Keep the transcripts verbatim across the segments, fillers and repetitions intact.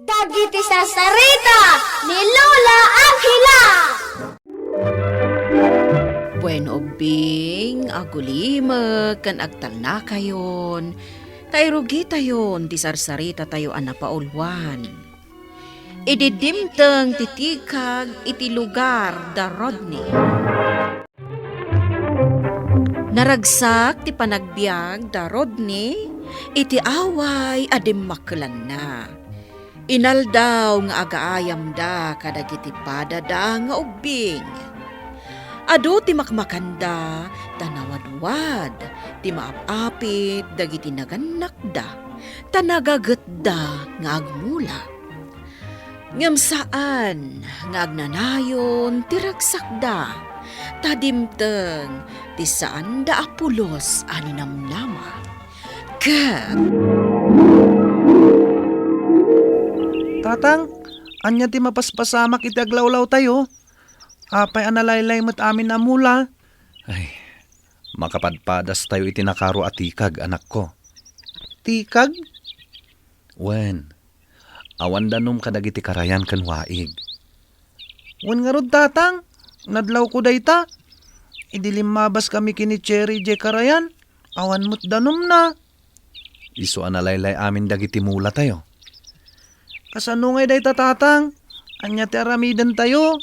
Dagiti sarsarita ni Lola Angela. Buen ubbing, agulimek ken agtalnakayon, ta irugitayon ti sarsaritatayo a napauluan. Idi dimteng ti tikag iti lugar da Rodney. Naragsak ti panagbiag da Rodney iti away a dimmakkelanna. Inaldaw nga agaayamda kadagiti padada nga ubbing. Adu ti makmakanda, ta nawadwad ti maap-apit dagiti nagannakda, ta nagagetda nga agmula. Ngem saan nga agnanayon ti ragsakda, ta dimteng ti saanda a pulos a ninamnama. Ket Tatang, ania ti mapaspasamak iti aglawlawtayo? Apay a nalaylay met amin a mula? Ay, makapadpadastayo iti nakaro a tikag, anakko. Tikag? Wen, awan danom kadagiti karayan ken waig. Wen ngarud, Tatang, nadlawko dayta. Idi limmabaskami ken ni Cherry idiay karayan, awan met danomna. Isu a nalaylay amin dagiti mulatayo. Kasano ngay dayta, Tatang? Ania ti aramidentayo?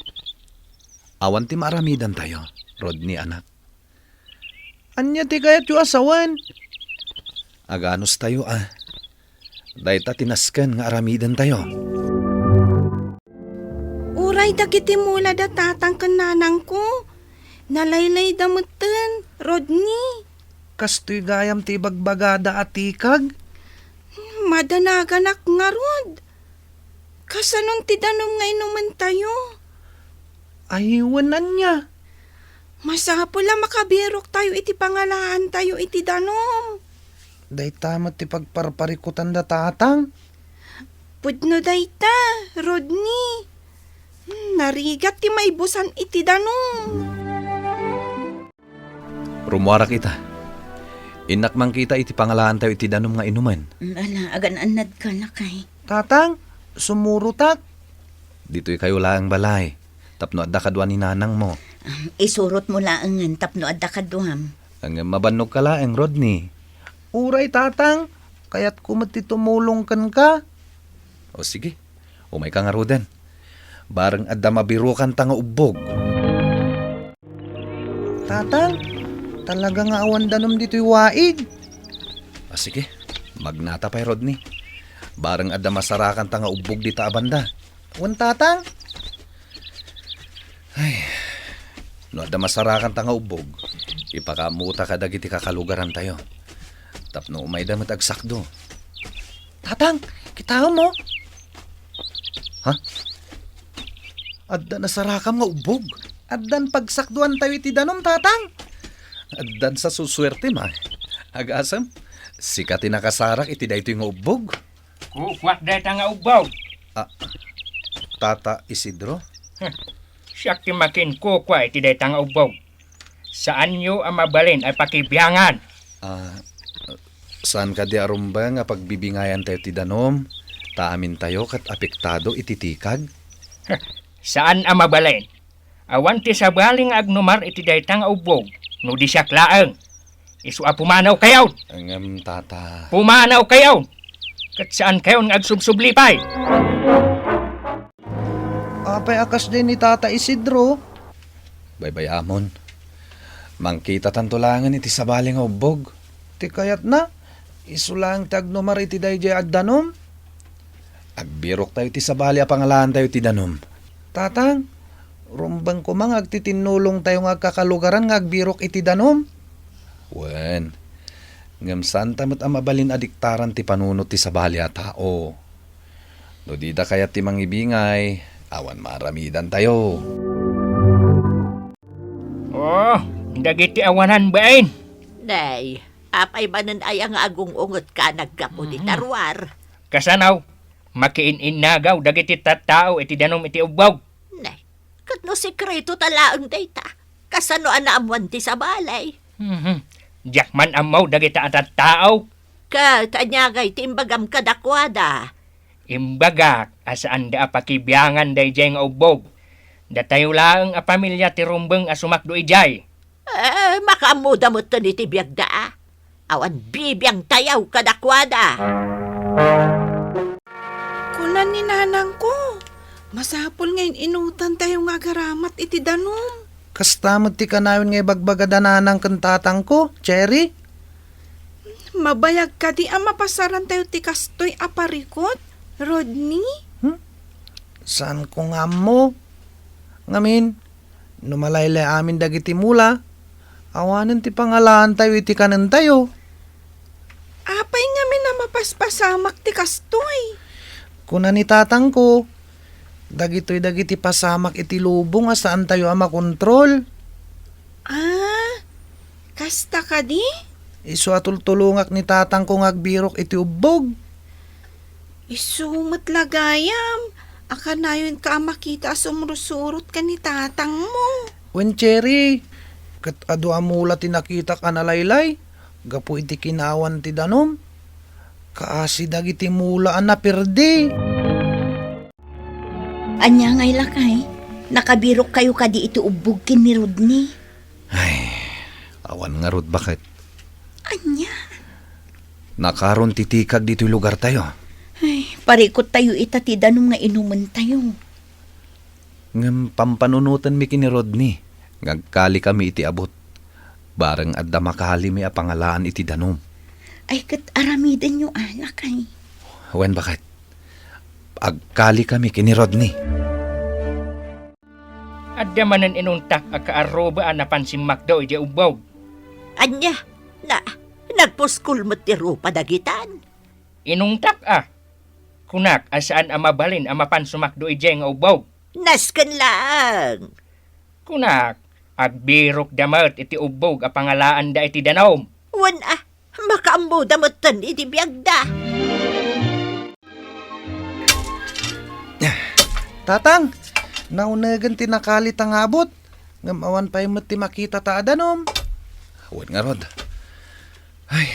Awan ti maaramidantayo, Rodney, anak. Ania ti kayatyo a sawen? Aganustayo a. Dayta ti nasken nga aramidentayo. Uray dagiti mula da tatang ken nanangko, nalaylayda metten, Rodney. Kastoy gayam ti ibagbagada a tikag? Madanaganak ngarud. Kasanon ti danum nga inumentayo? Ay, wen ania? Masapul a makabiroktayo iti pangalaantayo iti danum. Dayta met ti pagparparikutan da tatang. Pudno dayta, Rodney. Hmm, narigat ti maibusan iti danum. Rummuarak ita. Innak mangkita iti pangalaantayo iti danum nga inumen. Mm, ala, agan-annadka, lakay. Tatang, sumurotak. Ditoy kayo laeng balay, tapno adda kadua ni nanangmo. Ah, isurotmo laengen tapno adda kaduam. Ngem mabannogka laeng, Rodney. Uray, Tatang, kayatko met ti tumulong kenka. O sige, umayka ngaruden. Bareng adda mabirokanta nga ubbog. Tatang, talaga nga awan danum ditoy waig. Ah, sige, magnata pay, Rodney. Bareng adda masarakanta nga ubbog dita a banda. Wen, Tatang? Ay, no adda masarakanta nga ubbog, ipakaammuta kadagiti kakalugarantayo. Tapno umayda met agsakdo. Tatang, kitaem, o. Ha? Adda nasarakam nga ubbog? Addan pagsakduantayo iti danum, Tatang. Addan sa susuertem, a. Agasem, sika ti nakasarak iti daytoy nga ubbog. Kukuak dayta nga ubbog. Ah, Tata Isidro? Huh. Siak ti makinkukua iti dayta nga ubbog. Saanyo a mabalin a pakibiangan. Ah, saan kadi a rumbeng a pagbibingayantayo ti danum, ta amintayo ket apektado iti tikag? Huh. Saan a mabalin. Awan ti sabali nga agnumar iti dayta nga ubbog no di siak laeng. Isu a pumanawkayon! Ngem, Tata. Pumanawkayon! Ket saankayon nga agsubsublipay! Apay a kasdiay ni Tata Isidro? Baybay-amon. Mangkitatanto laengen iti sabali nga ubbog. Ti kayatna, isu laeng ti agnumar iti daydiay a danum. Agbiroktayo iti sabali a pangalaantayo iti danum. Tatang, rumbeng koma nga agtitinnulongtayo nga agkakalugaran nga agbirok iti danum. Wen, ngem saanta met a mabalin a diktaran ti panunot ti sabali a tao. No dida kayat ti mangibingay, awan maaramidantayo. Oh, dagiti awanan bain. Nay, apay manen aya nga agung-ungetka naggapu dita ruar? Kasano? Makiin-innagaw dagiti tattao iti danum iti ubbog. Nay, ket no sekreto ta laeng dayta, kasano a naammuan ti sabali? Mhm. Diak man ammo dagita a tattao. Ket ania ngay ti imbagam kadakuada? Imbagak a saanda a pakibiangan daydiay nga ubbog. Datayo laeng a pamilia ti rumbeng a sumakdo idiay. Eh, makaammoda metten iti biagda, a. Awan bibiangtayo kadakuada. Kuna ni nanangko, masapul nga in-inutantayo nga agaramat iti danum. Kasta met ti kanayon nga ibagbaga da nanang ken tatangko, Cherry? Mabayag kadi a mapasarantayo ti kastoy a parikut, Rodney? Hmm? Saanko nga ammo. Ngamin, no malaylay amin dagiti mula, awanen ti pangalaantayo iti kanentayo. Apay ngamin a mapaspasamak ti kastoy? Kuna ni tatangko, dagitoy dagiti pasamak iti lubong a saantayo a makontrol. Ah, kasta kadi? Isu a tultulongak ni tatangko nga agbirok iti ubbog. Isu met la gayam a kanayonka a makita a sumrusurot ken ni tatangmo. Wen, Cherry, ket adu a mula ti nakitak a nalaylay gapu iti kinawan ti danum. Kaasi dagiti mula a naperdi. Ania ngay, lakay? Nakabirokkayo kadi iti ubbog ken ni Rodney? Ay, awan ngarud, baket. Ania? Nakaron ti tikag ditoy lugartayo. Ay, parikuttayo ita ti danum nga inumentayo. Ngem pampanunotenmi ken ni Rodney nga agkalikami iti abut. Bareng adda makalimi a pangalaan iti danum. Ay, ket aramidenyo a, lakay. Wen, baket. Agkalikami ken ni Rodney. Adda manen inungtak a kaarruba a napan simmakdo idiay ubbog. Ania? Na, nagpuskol met ti rupa dagitan? Inungtak a. Kunak a saan a mabalin a mapan sumakdo idiay nga ubbog. Nasken laeng. Kunak, agbirokda met iti ubbog a pangalaanda iti danum. Wen a, makaammoda metten iti biagda. Tatang, naunegen ti nakalita nga abut, ngem awan pay met ti makitata a danum. Wen ngarud. Ay,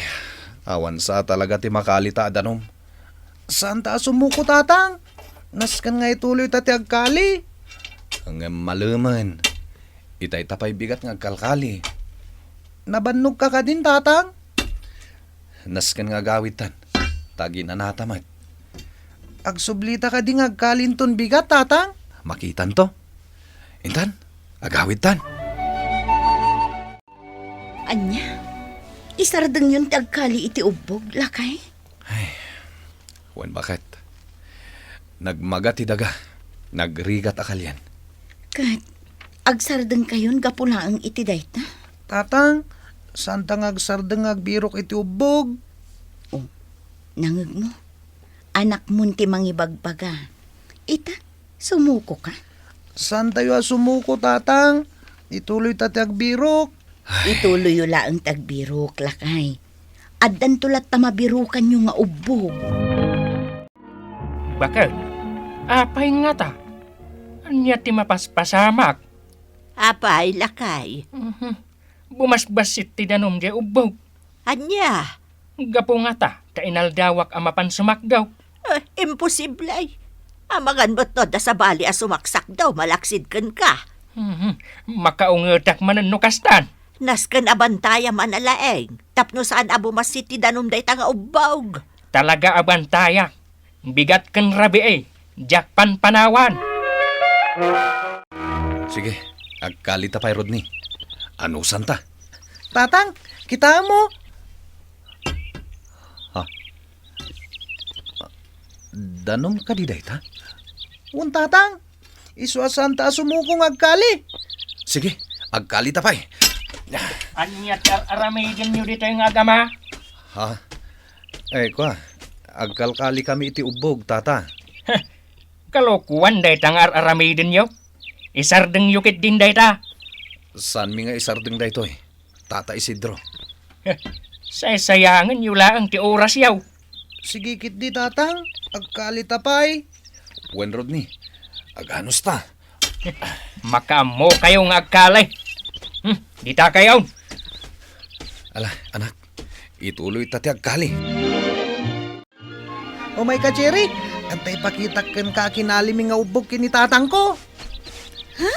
awan sa talaga ti makalita a danum. Saanta a sumuko, Tatang. Nasken nga ituloyta ti agkali. Ngem malemen. Itayta pay bigat nga agkalkali. Nabannogka kadin, Tatang? Nasken nga agawidtan, ta aginanata met. Agsublita kadi nga agkali inton bigat, Tatang? Makitanto. Intan, agawidtan. Ania? Isardengyon ti agkali iti ubbog, lakay? Ay, wen baket. Nagmaga ti daga, nagrigat a kalian. Ket agsardengkayon gapu laeng iti dayta? Tatang, saanta nga agsardeng nga agbirok iti ubbog. O, nangegmo. Anakmon ti mangibagbaga. Ita, sumukoka? Saantayo a sumuko, Tatang. Ituloyta ti agbirok. Ay. Ituloyyo laeng ti agbirok, lakay. Addanto latta mabirokanyo nga ubbog. Baket, apay ngata? Ania ti mapaspasamak? Apay, lakay? Mhm. Bumasbassit ti danum diay ubbog. Ania? Gapu ngata ta inaldawak a mapan sumakdo. Eh, imposible. Amangan met no adda sabali a sumaksakdo malaksid kenka. Mhm. Makaungetak manen no kastan. Nasken a bantayam a nalaeng tapno saan a bumassit ti danum dayta nga ubbog. Talaga a bantaya. Bigat ken rabii, diak panpanawan. Sige, agkalita pay, Rodney. Anusanta? Tatang, kitaem. Ha? Danum kadi dayta? Wen, Tatang. Isu a saanta a sumuko nga agkali. Sige, agkalita pay. Ania ti ar-aramidenyo ditoy nga agama? Ha? Eh, kua, agkalkalikami iti ubbog, Tata. Heh, kalokuan dayta nga ar-aramidenyo. Isardengyo ketdin dayta. Saanmi nga isardeng daytoy, Tata Isidro? Heh, saysayangenyo laeng ti orasyo. Sige ketdi, Tatang. Agkalita pay. Wen, Rodney, aganusta. Makaammokayo nga agkali. Hmm, ditakayon. Ala, anak, ituloyta ti agkali. Umayka, Cherry. Anta ipakitak kenka a kinalimi nga ubbog ken ni tatangko. Ha?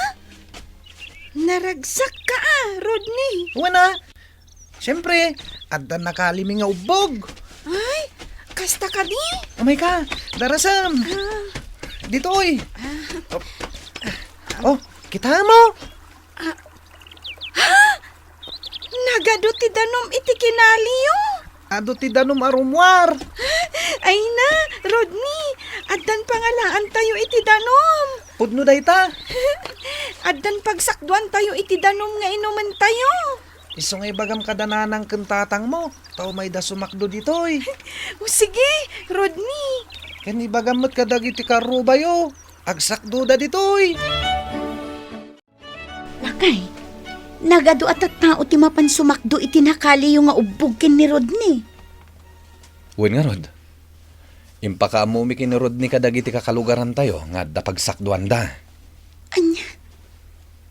Naragsakka a, Rodney. Wen a. Siyempre, adda nakalimi nga ubbog. Ay, kasta kadi? Umayka, darasem. Ah. Ditoy. Ah. Oh, kita mo? Ah. Ha? Nagadu ti danum iti kinaliyo? Adu ti danum a rummuar. Ay na, Rodney, addan pangalaantayo iti danum. Pudno dayta. Addan pagsakduantayo iti danum nga inumentayo. Isu nga ibagam kada nanang ken tatangmo, ta umayda sumakdo ditoy. O sige, Rodney. Ken ibagam met kadagiti karrubayo, agsakdoda ditoy. Lakay, nagadu a tattao ti mapan sumakdo iti nakaliyo nga ubbog ken ni Rodney. Wen ngarud, impakaammomi ken ni Rodney kadagiti kakalugarantayo nga adda pagsakduanda. Ania?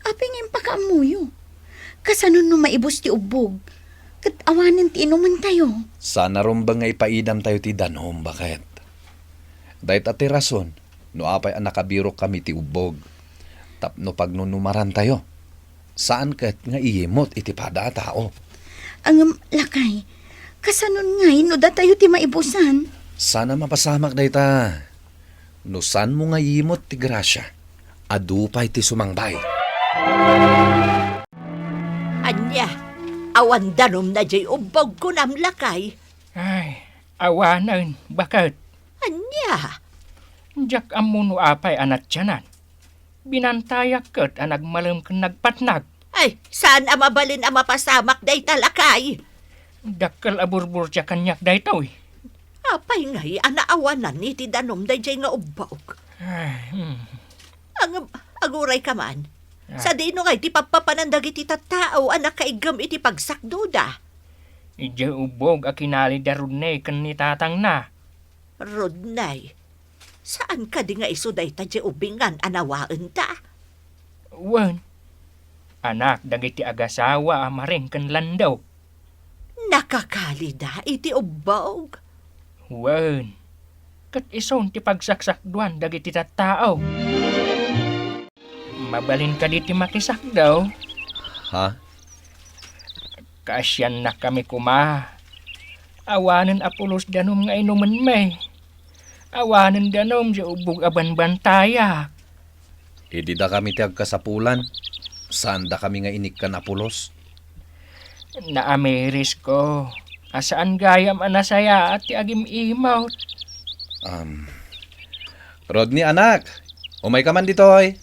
Apay nga impakaammoyo? Kasano no maibus ti ubbog? Ket awanen ti inumentayo? Saan a rumbeng nga ipaidamtayo ti danum, baket. Dayta ti rason no apay a nakabirokkami ti ubbog. Tapno pagnunumarantayo. Saan ket nga iyimot iti pada a tao. Ngem, lakay, kasanon ngay no datayo ti maibusan? Saan a mapasamak dayta. No saanmo nga yimot ti grasia, adu pay ti sumangbay. Ania, awan danumna diay ubbog kunam, lakay? Ay, awanen, baket. Ania? Diak ammo no apay a natianan. Binantayak ket a nagmalem ken nagpatnag. Ay, saan a mabalin a mapasamak dayta, lakay? Dakkel a burburtia kaniak daytoy. Apay ngay a naawanan iti danum daydiay nga ubbog? Ay, hmm. Ang, aguray ka man. Ah. Sadino ngay ti pappapanan dagiti tattao a nakaiggem iti pagsakdoda? Idiay ubbog a kinali da Rodney ken ni tatangna. Rodney, saan kadi nga isu dayta diay ubingan a nawaenta? Wen, anak dagiti agasawa a Maring ken Lando. Nakakalida iti ubbog? Wen, ket isun ti pagsaksakduan dagiti tattao. Mabalin kadi ti makisakdo? Ha? Kaasiannakami koma. Awanen a pulos danum nga inumenmi. Awanen danum diay ubbog a banbantayak. Idi dakami ti agkasapulan, saan dakami nga inikkan a pulos? Naamirisko a saan gayam a nasayaat ti agim-imot. Um, Rodney, anak, umayka man ditoy.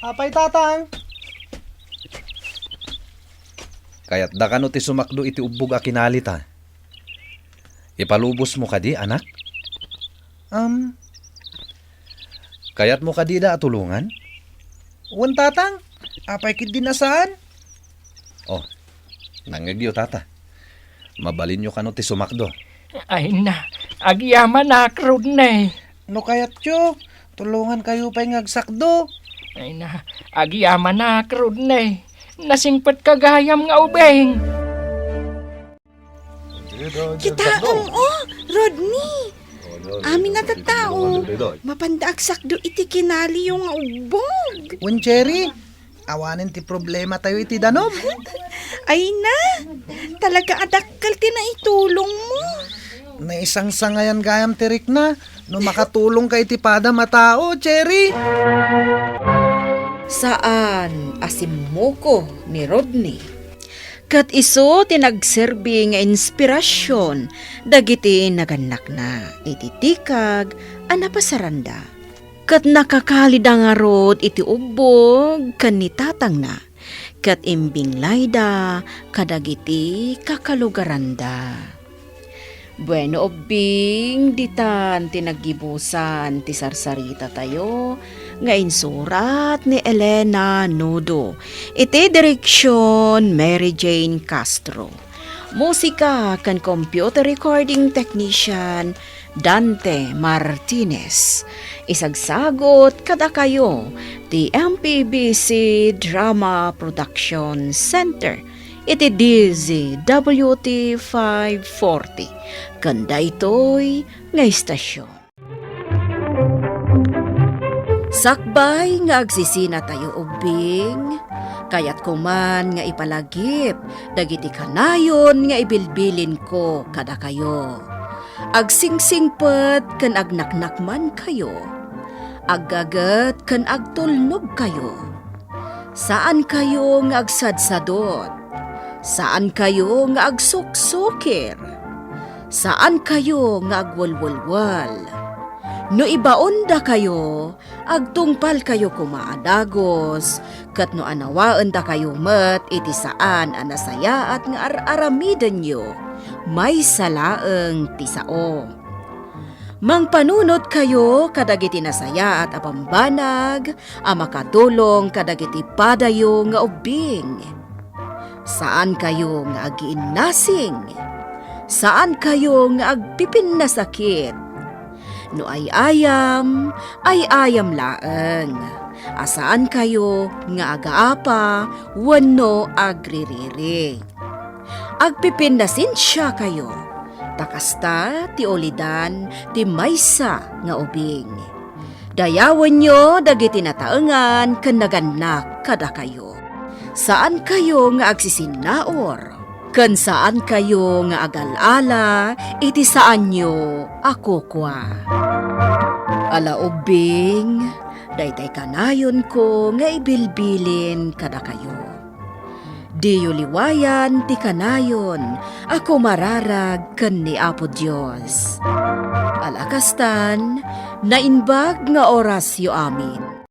Apay, Tatang? Kayatda kano ti sumakdo iti ubbog a kinalita? Ipalubosmo kadi, anak? Um, kayatmo kadida a tulongan? Wen, Tatang. Apay ketdi a saan? Oh, nangngegyo, Tata. Mabalinyo kano ti sumakdo? Ay na, agyamanak, Rodney. No kayatyo, tulongankayo pay nga agsakdo. Ay na, agyamanak, Rodney. Nasingpetka gayam nga ubing. Kitaem, oh, Rodney. Amin a tattao, mapanda agsakdo iti kinaliyo nga ubbog. Wen, Cherry, awanen ti problematayo iti danum. Ay na, talaga a dakkel ti naitulongmo. Naisangsangayan gayam ti rikna no makatulongka iti padam a tao, Cherry. Saan a simmuko ni Rodney. Ket isu ti nagserbi nga inspirasion dagiti nagannakna iti tikag a napasaranda. Ket nakakalida ngarud iti ubbog ken ni tatangna, ket imbinglayda kadagiti kakalugaranda. Bueno, ubbing, ditan ti naggibusan ti sarsaritatayo nga insurat ni Elena Nudo. Iti direksion, Mary Jane Castro. Musika ken computer recording technician, Dante Martinez. Isagsagut kadakayo ti M P B C Drama Production Center iti D Z W T five forty, ken daytoy nga istasion. Sakbay nga agsisinatayo ubbing, kayatko man nga ipalagip dagiti kanayon nga ibilbilinko kadakayo. Agsingsingpet ken agnaknakmankayo. Aggaget ken agtulnogkayo. Saankayo nga agsadsadot. Saankayo nga agsuksukir. Saankayo nga agwelwelwel. No ibaondakayo, agtungpalkayo koma a dagus, ket no anawaendakayo met iti saan a nasayaat nga ar-aramidenyo, maysa laeng ti sao. Mangpanunotkayo kadagiti nasayaat a bambanag a makadulong kadagiti padayo nga ubbing. Saankayo nga agiinnasing. Saankayo nga agpipinnasakit. No ay-ayam, ay-ayam laeng. A saankayo nga agaapa wenno agririri. Agpipinnasensiakayo, ta kasta ti ulidan ti maysa nga ubing. Dayawenyo dagiti nataengan ken nagannak kadakayo. Saankayo nga agsisinnaur, ken saankayo nga agal-ala iti saanyo a kukua. Ala ubbing, daytay kanayonko nga ibilbilin kadakayo. Diyo liwayan ti kanayon a kumararag ken ni Apo Dios. Ala kastan, naimbag nga orasyo amin.